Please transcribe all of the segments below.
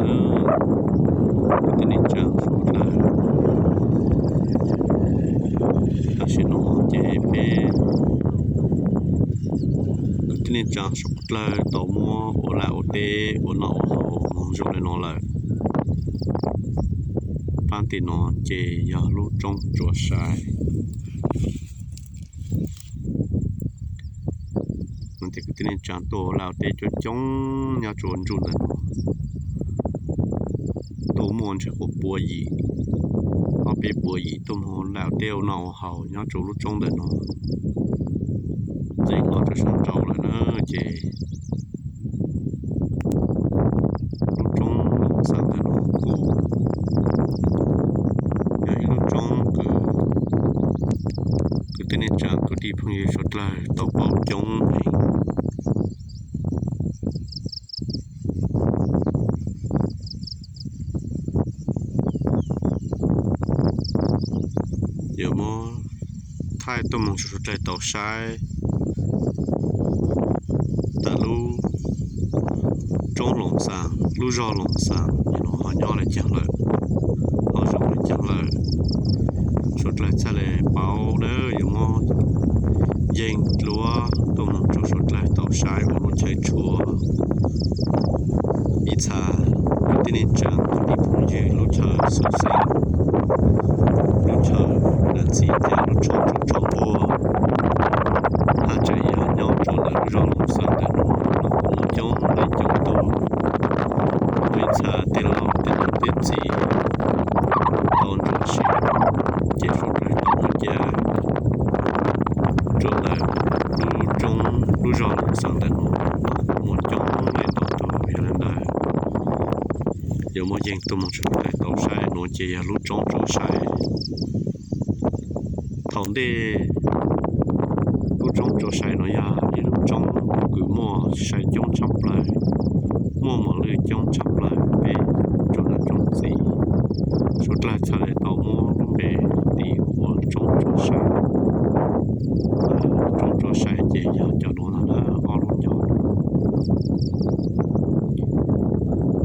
Kwv tij neej tsaa suav dlawg, tam sim no ces peb kwv tij neej tsaa suav dlawg tau muab ua laj ua teb ua noj ua haus moog zoo le no lawm. Paab tim no ces yog lub roob Tsua Sai. Kwv tij neej tsaa tuaj ua laj ua teb coob coob nyob rua ntsuj ntawm no, tuaj muaj ntshe puas pua yim, ob peb puas yim tuaj moog ua laj ua teb ua noj ua haus nyob rua lub roob ntawm no. Txij no rua sab nraud lawm na ces lub roob Loos Xaas ntawm no kuj yog ib lub roob kws kwv tij neej tsaa kwv tij phooj ywg suav dlawg tau paub coob heev. Yuav muab thaij tuaj moog rua suav dlawg tau saib tawm lub roob Loos Xaas, lub zog Loos Xaas no ho nyob le caag lawm, ho zoo le caag lawm. Suav dlawg txhaj le paub nawb, yuav muab yeej dluab tuaj moog rua suav dlawg tau saib ua lub chaw tshua. Ib txha kwv tij neej tsaa kwv tij phooj ywg lub chaw xov xeeb, lub chaw nam txiv ca lub tsho tsuj tsho puag, hab tseem yog nyob rua ntawm lub zog Loos Xaas ntawm no los kuj coob leej coob tug. Muaj ib txha tej laus tej tub tej txiv tau ntsuam sim ces suav dlawg tau ua cas rua ntawm lub roob lub zog Loos Xaas ntawm no los kuj muaj coob leej ntau tug. Yog le ntawd yuav muab yeej tuaj moog rua suav dlawg tau saib, nuav ces yog lub roob Tsua Sai. Thaum ntej lub roob Tsua Sai no yog ib lub roob kws muaj sai coob tshaj plawg, muaj mos lwj coob tshaj plawg peb tsoom nam tsoom txiv. Suav dlawg txhaj le tau muab lub npe tis ua roob Tsua Sai. Roob Tsua Sai ces yog cov nuav na, ob lub nco,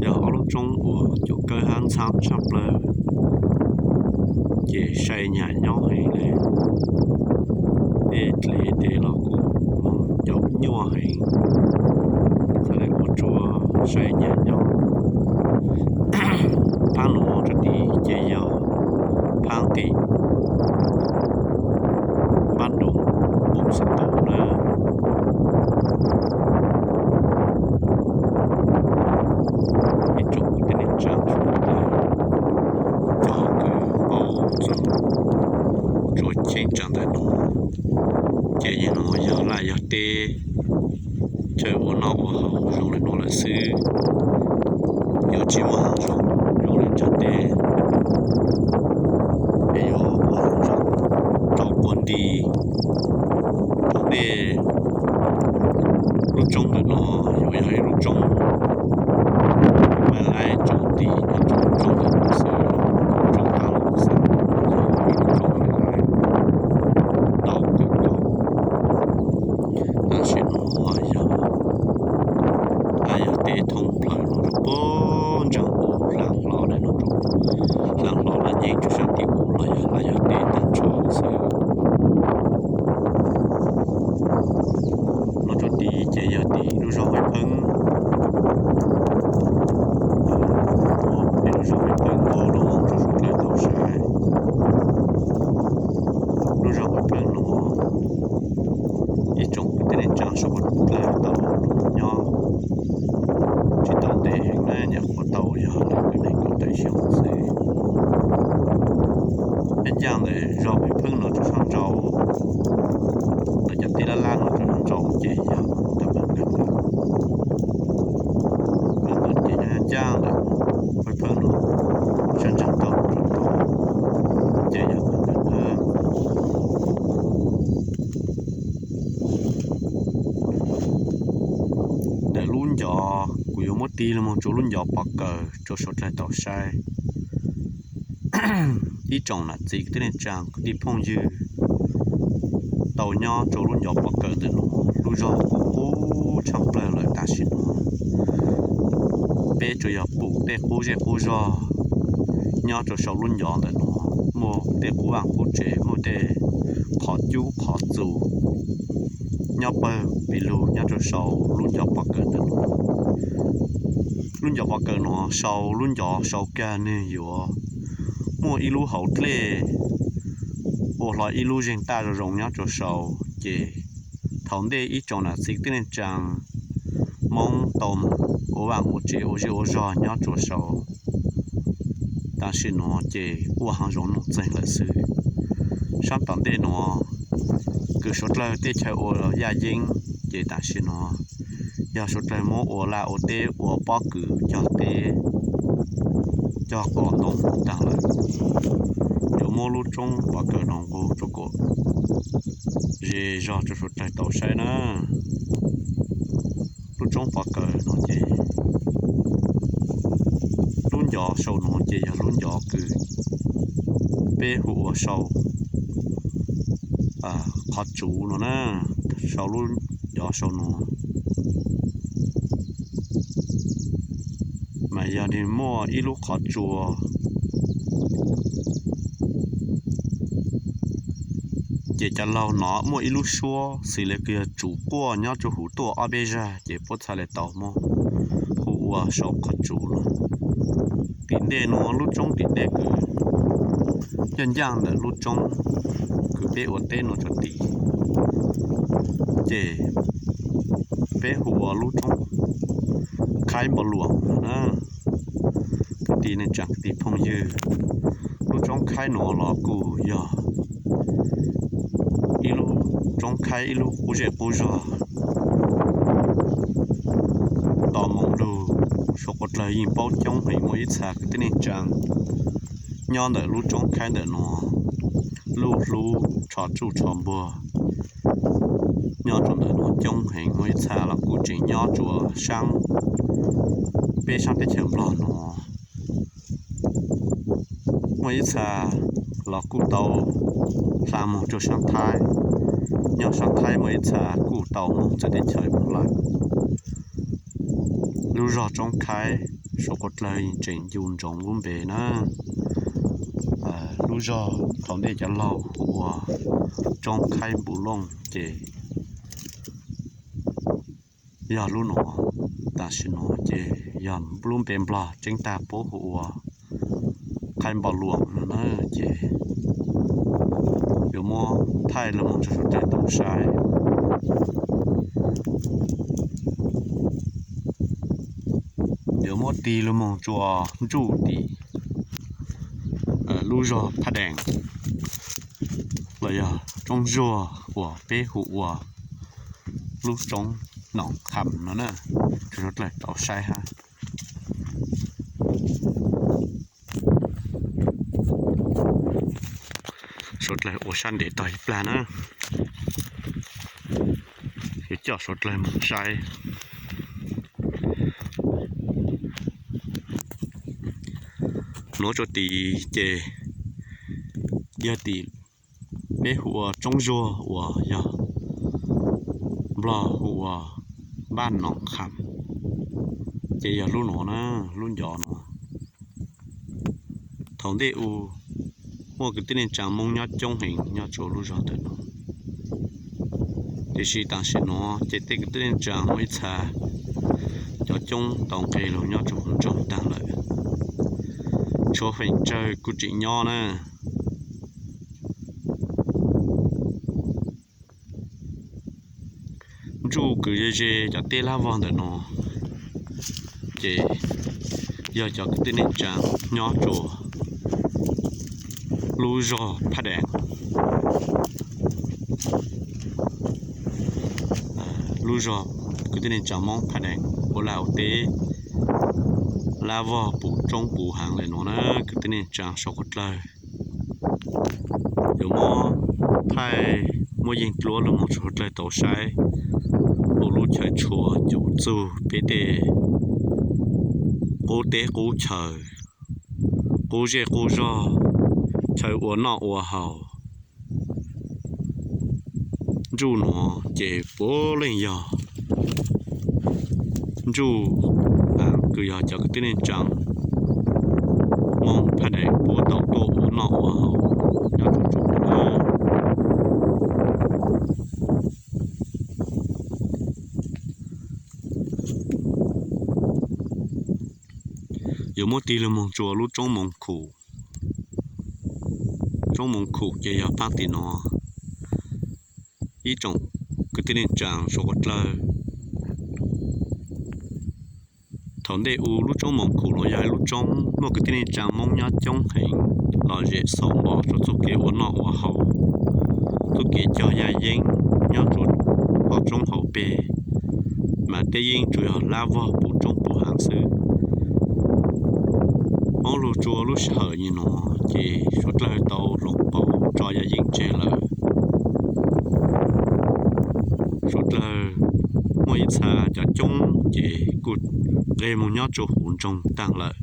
yog ob lub roob uas cov kawg hab ntxhab tshaj plawg, ces sai nyam nyob heev le. Tej dlev tes los kuj moog caum nyuaj heev, txhaj le ua rua sai nyam nyob. Phaab nuav rua tim ces yog phaab tim npab nroog Moos Xab Tau na. Ib tsoom kwv tij neej tsaa, cov kws paub txug Tsua Cheeb tsaa ntawm no, ces yog nuav yog laj yog teb, chaw ua noj ua haus zoo le nuav lawm xwb. Yuav tsi muaj hav zoov zoo le tsav teb, es yuav ua hav zoov rau quas nti. Thaum ntej lub roob ntawm no yuav yog ib lub roob maib laib tsaus nti nyob rua lub roob ntawm no xwb, roob Tab Loos Xaas, ib lub roob maib laib ntau kawg nkaus. Tam sim no yog laj yog teb thoob plawg no rua puag ntsaag u, hlaav hlo le no rua, hlaav hlo laj yeej rua sab tim u los yog laj yog teb taag nrho xwb. No rua tid ces yog tim lub zog Huaib Pheeb, peb lub zog Huaib Pheeb no rua suav dlawg tau saib. Lub zog Huaib Pheeb no ib tsoom kwv tij neej tsaa suav dlawg tau nyob tsi tau ntev heev na, nyuam qhuav tau yog le kwv neeg kaum tawm xyoo xwb. Peb ncaaj ntawm zog Huaib Pheeb no rua sab nraud, ntawm cov teb laj laj no rua sab nraud ces yog tau Pheeb Nkeeg lawm. Pheeb Nkeeg ces nyob ncaaj ntawm Huaib Pheeb no sab nraud tau rua tod ces yog Pheeb Nkeeg na. Ntawm lub ncov kuv yuav muab tig lug moog rua lub ncov pov kawg rua suav dlawg tau saib. Ib tsoom nam txiv kwv tij neej tsaa kwv tij phooj ywg tau nyob rua lub ncov pov kawg ntawm no, lub zog kuj qub tshaj plawg lawm tam sim no. Peb peb tsuas yog pum tej qub zej qub zog nyob rau saum lub ncov ntawm no, muaj tej qub vaj qub tsev, muaj tej qhov cub qhov txus nyob pawg pes lug nyob rau saum lub ncov pov kawm ntawm no. Lub ncov pov kawm no sau lub ncov sau kag nwg yuav muaj ib lub hauv dlej ua hlo ib lub zeeg taj zoo zoo nyob rau saum, ces thaum ntej ib tsoom nam txiv kwv tij neej tsaa Moob tau ua vaaj ua tsev ua zej ua zog nyob rua sau. Tam sim nuav ces ua haav zoov nuj txeeg lawm xwb. Saab tom ntej nuav kws suav dlawg teb chaws ua yaj yeeb, ces tam sim nuav yog suav dlawg muab ua laj ua teb ua pob kws cog teb cog qos ntoo taag lawm. Yuav muab lub roob pov kawm no nqug rua kuas ze zog rua suav dlawg tau saib na. Lub roob pov kawm no ces lub ncov sau nuav ces yog lub ncov kws peb hu ua sau qhov tsuv no na, sau lub ncov sau nuav. Mas yog nwg muaj ib lub qhov tsua, ces cov laug nov muaj ib lub suab xws le kws yog tsuv quaj nyob rua huv tuaj ob peb zag, ces puab txhaj le tau muab hu ua sau qhov tsuv no. Tim ntej nuav lub roob tim ntej kws ncaaj ncaaj ntawm lub roob kws peb ua teb nuav rua tim, ces peb hu ua lub roob Khaib Npau Luam no na. Kwv tij neej tsaa kwv tij phooj ywg, lub roob Khaib nuav los kuj yog ib lub roob Khaib ib lub qub zej qub zog. Tom moov lug suav quav dlawg yeej paub coob heev, muaj ib txha kwv tij neej tsaa nyob ntawm lub roob Khaib ntawm nuav, luj hlub tsho tsuj tsho npuag nyob rua ntawm nuav coob heev, muaj ib txha los kuj tseem nyob rua saab, peb saab teb chaws Nplog nuav. Muaj ib txha los kuj tau hla moog rua saab Thaib, nyob saab Thaib muaj ib txha kuj tau moog txawv teb chaws moog lawm. Lub zog Tsoob Khaib suav quav dlawg tseem ncu ntsoov lub npe na. Lub zog thaum ntej cov laug hu ua Tsoob Khaib Npus Looj ces yog lub nuav. Tam sim nuav ces yog lub npe Nplog tseeb tag puab hu ua Khaib Npau Luam no na. Ces yuav muab thaij lug moog rua suav dlawg tau saib. Yuav muab tig lug moog rua ntsuj tim lub zog Phaj Deem los yog Roob Zuag uas peb hu ua lub Roob Noom Kham no na, rua suav dlawg tau saib hab. Suav dlawg ua sab ntev tog ib plag na, yuav coj suav dlawg moog saib. Nuav rua tim ces yog tim peb hu ua Roob Zuag uas yog Nplog hu ua Npaj Noom Kham, ces yog lub nuav na, lub ncov nuav. Thaum ntej u muaj kwv tij neej tsaa Moob nyob coob heev nyob rua lub zog ntawm nuav, tiam sis tam sim nuav ces tej kwv tij neej tsaa muaj ib txha cov coob tau nqeg lug nyob rua huv nroog taag lawm, tshuav feem tsawg kuj tseem nyob na. Ntsuj kws ze ze cov teb lab vog ntawm nuav ces yog cov kwv tij neej tsaa nyob rua lub zog Phaj Deem. Lub zog kwv tij neej tsaa Moob Phaj Deem ua laj ua teb lab vog puv roob puv haav lawm nuav na, kwv tij neej tsaa suav quav dlawg. Yuav muab thaij muab yeej dluab lug moog rua suav dlawg tau saib, puv lub chaw tshua cum txug peb tej qub teb qub chaw, qub zej qub zog, chaw ua noj ua haus. Ntsuj nuav ces puav leej yog ntsuj aav kws yog cov kwv tij neej tsaa Moob phaj dais puab tau tuaj ua noj ua haus nyob rua tsoom nuav. Yuav muab tig lug moog tsua lub roob Moos Khum. Roob Moos Khum ces yog paab tim nuav. Ib tsoom kwv tij neej tsaa suav dlawg, thaum ntej u lub roob Moos Khum nuav yog ib lub roob muaj kwv tij neej tsaa Moob nyob coob heev, lom zem xaus npo rua txuj kev ua noj ua haus, txuj kev cog yaj yeeb nyob rua toj roob hauv peg, mas tej yeeb tsuas yog hlab vog puv roob puv haav xwb. Hmoob lug tsua lub sij hawm nyem nuav ces suav dlawg tau hloov pauv tso yaj yeeb tseg lawm. Suav dlawg muaj ib txha cov coob ces kuj nqeg moog nyob tsua huv nroog taag lawm.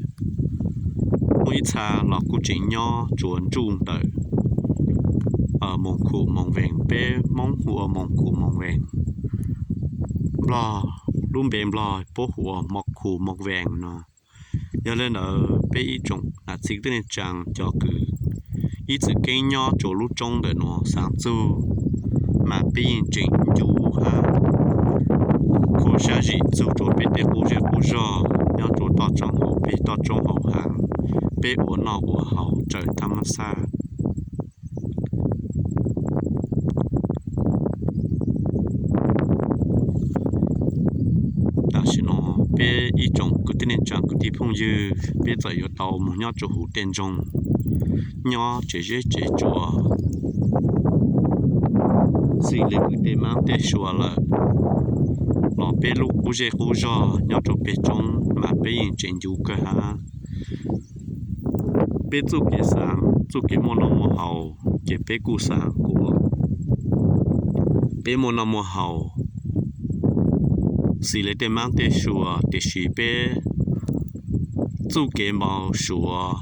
Muaj ib txha los kuj tseem nyob tsua ntsuj ntawm Moos Khum Moos Vees, peb Moob hu ua Moos Khum Moos Vees. Nplog, lub npe Nplog puab hu ua Moos Khum Moos Vees no. Yog le ntawd peb ib tsoom nam txiv kwv tij neej tsaa cov kws ib txwm keeb nyob tsua lub roob ntawm nuav xaav txug, mas peb yeej tseem ncu hab khu sab zim txug rua peb tej qub zej qub zog nyob rua toj roob hauv peg toj roob hauv haav, peb ua noj ua haus raws thab mab xaj. Tam sim no peb ib tsoom kwv tij neej tsaa kwv tij phooj ywg peb txawm yuav tau moog nyob tsua huv tej nroog, nyob tsev zeb tsev tsua, xws le kws tej maab tej sua lawm, los peb lub qub zej qub zog nyob rua peg roob mas peb yeej tseem ncu kawg hab. Peb txuj kev xaav, txuj kev muaj noj muaj haus ces peb kuj xaav kuas peb muaj noj muaj haus xws le tej maab tej sua, tiam sis peb txuj kev npau suav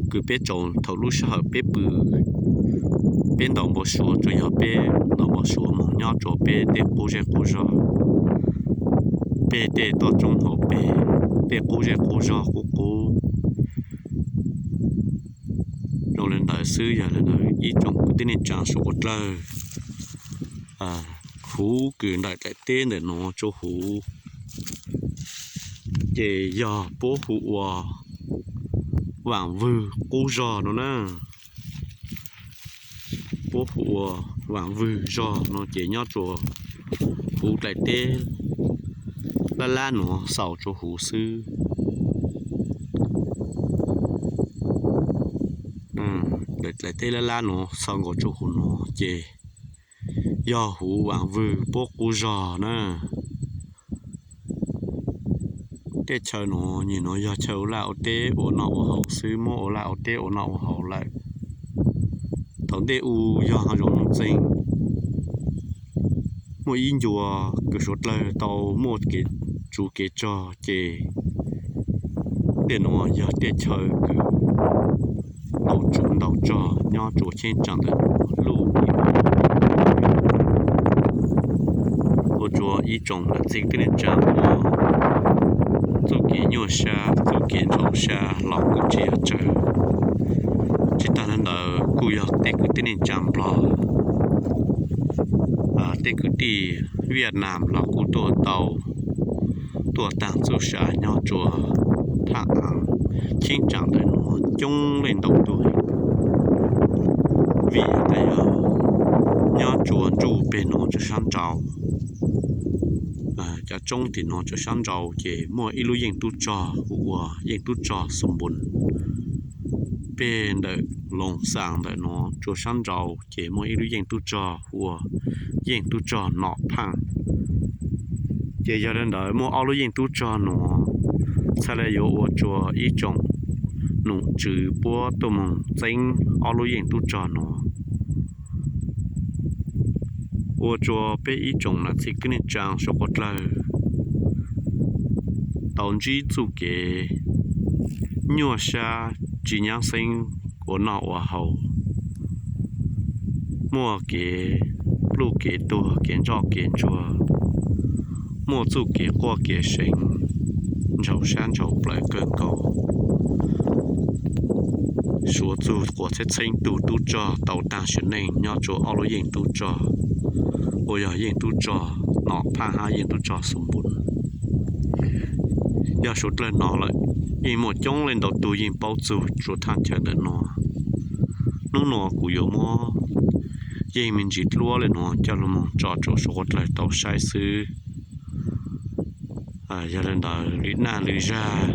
kws peb tsaus thaum lub sij hawm peb pw, peb ntaus npau suav tsuas yog peb ntaus npau suav moog nyob rua peb tej qub zej qub zog, peg tej toj roob hauv peg tej qub zej qub zog qub qub. Zoo le ntawd xwb, yog le ntawd ib tsoom kwv tij neej tsaa suav dlawg, huv kws ntawm daim teb ntawm nuav tsua huv ces yog puab hu ua Vaam Vwg qub zog no na. Puab hu ua Vaam Vwg zog no ces nyob tsua huv daim teb lab lab nuav xaus tsua huv xwb. Daim teb lab lab nuav xaus nkaus tsua huv nuav ces yog huv Vaam Vwg puab qub zog na. Tej chaw nuav nyem nuav yog chaw ua laj ua teb ua noj ua haus xwb, muab ua laj ua teb ua noj ua haus lawm. Thaum ntej u yog hav zoov nuj txeeg, muaj ib ncua kws suav dlawg tau muaj kev tsuv kev tsog ces tej nuav yog tej chaw kws tau tsuv tau tsog nyob tsua cheeb tsam ntawm luj ua tsua ib tsoom nam txiv kwv tij neej tsaa txuj kev nyuaj sab txuj kev ntxhov sab los kuj tsi yog tsawg. Tsi taag le ntawd kuj yog tej kwv tij neej tsaa Nplog, tej kwv tij Viaj Nam los kuj tuaj tau, tuaj taag txuj sa nyob tsua thaj aav cheeb tsam ntawm nuav coob leej ntau tug. Vim tas yog nyob tsua ntsuj peg nuav tsua sab nrau, cov roob tim nuav tsua sab nrau ces muaj ib lub yeej tub rog hu ua yeej tub rog Xoo Npun. Peg ntawm Loos Xaas ntawm nuav tsua sab nrau ces muaj ib lub yeej tub rog hu ua yeej tub rog Nom Phaaj. Ces yog le ntawd muaj ob lub yeej tub rog nuav, txhad le yuav ua tsua ib tsoom nom tswv puab tuaj moog txeeb ob lub yeej tub rog nuav, ua tsua peb ib tsoom nam txiv kwv tij neej tsaa suav dlawg tau ntsib txuj kev nyuaj sab tsi nyab xeeb ua noj ua haus, muaj kev pluj kev tuag kev ntsoj kev ntsuag, muaj txuj kev quaj kev seev ntshaus sab ntshaus plawv kawg nkaus. Suav txug quas txheeb txheeb tug tub rog tau taag sim neej nyob rua ob lub yeej tub rog uas yog yeej tub rog Nom Phaj hab yeej tub rog Xus Npus. Yog suav dlawg nom lawm, yeej muaj coob leej ntau tug yeej paub txug rua thaj chaw ntawm nuav. Nub nuav kuv yuav muab yeej me ntsis dluab le nuav coj lug moog tso rua suav dlawg tau saib xwb. Yog le ntawd lwm naj lwm zag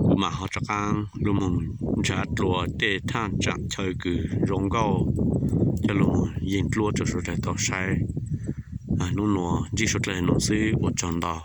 kuv mam ho rov qaab lug moog nrhav dlua tej thaj tsaam chaw kws zoo nkauj coj lug moog yeej dluab rua suav dlawg tau saib. Nub nuav ntsib suav dlawg nuav xwb, ua tsaug ntau.